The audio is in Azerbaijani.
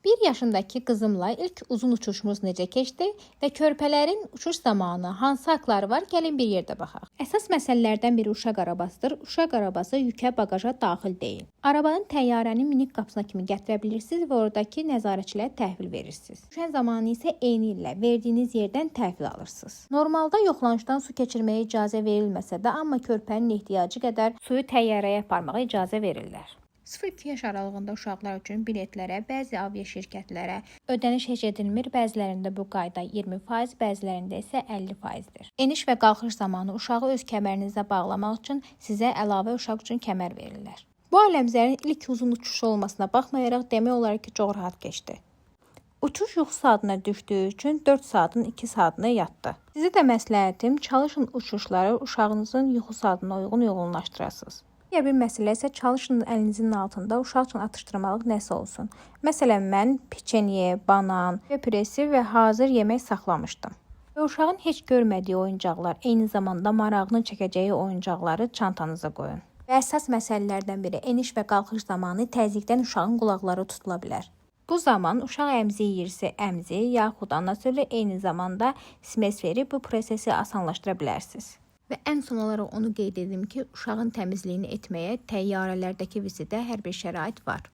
1 yaşındakı qızımla ilk uzun uçuşumuz necə keçdi və körpələrin uçuş zamanı hansı haqları var, gəlin bir yerdə baxaq. Əsas məsələlərdən biri uşaq arabasıdır. Uşaq arabası yükə, baqaja daxil deyil. Arabanı təyyarənin minik qapısına kimi gətirə bilirsiniz və oradakı nəzarətçilərə təhvil verirsiniz. Düşən zamanı isə eyni ilə verdiyiniz yerdən təhvil alırsınız. Normalda yoxlanışdan su keçirməyə icazə verilməsə də, amma körpənin ehtiyacı qədər suyu təyyarəyə aparmağa icazə verirlər. 0-2 yaş aralığında uşaqlar üçün biletlərə, bəzi aviaşirkətlərə ödəniş heç edilmir. Bəzilərində bu qayda 20%, bəzilərində isə 50%-dir. Eniş və qalxış zamanı uşağı öz kəmərinizə bağlamaq üçün sizə əlavə uşaq üçün kəmər verirlər. Bu ailəmizin ilk uzun uçuşu olmasına baxmayaraq demək olar ki, çox rahat keçdi. Uçuş yuxu saatına düşdüyü üçün 4 saatın 2 saatını yatdı. Sizə də məsləhətim, çalışın uçuşları uşağınızın yuxu saatına uyğun uyğunlaşdırasınız. Digər bir məsələ isə çalışın əlinizin altında uşaq üçün atışdırmalıq nəsə olsun. Məsələn, mən peçenye, banan və püresi və hazır yemək saxlamışdım. Və uşağın heç görmədiyi oyuncaqlar, eyni zamanda marağını çəkəcəyi oyuncaqları çantanıza qoyun. Və əsas məsələlərdən biri eniş və qalxış zamanı təzyiqdən uşağın qulaqları tutula bilər. Bu zaman uşaq əmzi yeyirsə əmzi, yaxud ana südü, eyni zamanda smes verib bu prosesi asanlaşdıra bilərsiniz. Və ən son olaraq onu qeyd edim ki, uşağın təmizliyini etməyə təyyarələrdəki vizitdə hər bir şərait var.